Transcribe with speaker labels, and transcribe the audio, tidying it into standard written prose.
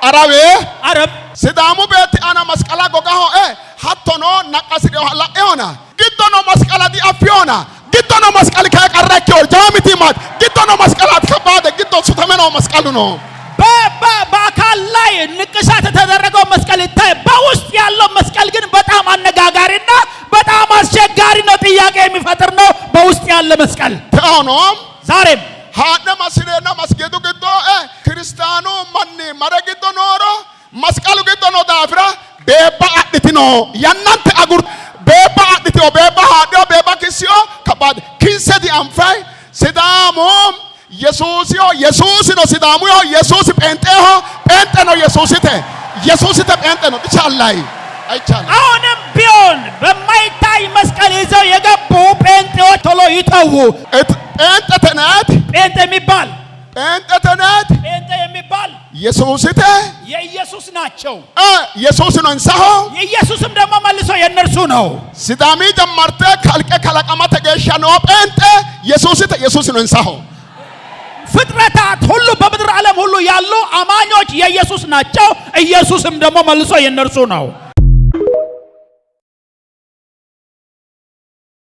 Speaker 1: Arawe
Speaker 2: አረብ
Speaker 1: Sidaamu beetti aana masqala gogaho hattono naqqasireho la'ehona giddo noo masqala diaffihona giddo noo masqali kayi qarra ikkiho jawa mitiimmaati giddo noo masqalaati kabbaade giddo sutame noo masqalu no.
Speaker 2: በአካል ላይ ንቅሳት የተደረገው መስቀል ይታይ፣ በውስጥ ያለው መስቀል ግን በጣም አነጋጋሪና በጣም አስቸጋሪ ነው፣ ጥያቄ የሚፈጥር ነው። በውስጥ ያለ መስቀል
Speaker 1: Teono
Speaker 2: ዛሬም
Speaker 1: haa'ne massireenna masgiidu giddo kiristaanu manni mare giddo nooro masqalu giddo noo daafira beebba adhitino yannante agur beebba adhitino beebba haadheo beebba kissio kabbaade kinse dianfay Sidaamu Yesuusiho Yesuusino Sidaamuho Yesuusi ጴንጤho ጴንጤ ነው Yesuusite Yesuusite ጴንጤ ነው ይቻላይ አይቻልም።
Speaker 2: አሁንም ቢሆን በማይታይ መስቀል ይዘው የገቡ ጴንጤዎች ቶሎ ይተዉ።
Speaker 1: ጴንጤ ተናት
Speaker 2: ጴንጤ የሚባል
Speaker 1: ጴንጤ ተናት
Speaker 2: ጴንጤ የሚባል
Speaker 1: Yesuusite
Speaker 2: የኢየሱስ ናቸው።
Speaker 1: Yesuusino insaho
Speaker 2: የኢየሱስም ደግሞ መልሶ የእነርሱ ነው።
Speaker 1: Sidaami ጀመርቴ kalqe kalaqamate geeshsha noo ጴንጤ Yesuusite Yesuusino insaho
Speaker 2: ፍጥረታት ሁሉ በምድር ዓለም ሁሉ ያሉ አማኞች የኢየሱስ ናቸው። ኢየሱስም ደግሞ መልሶ የእነርሱ ነው።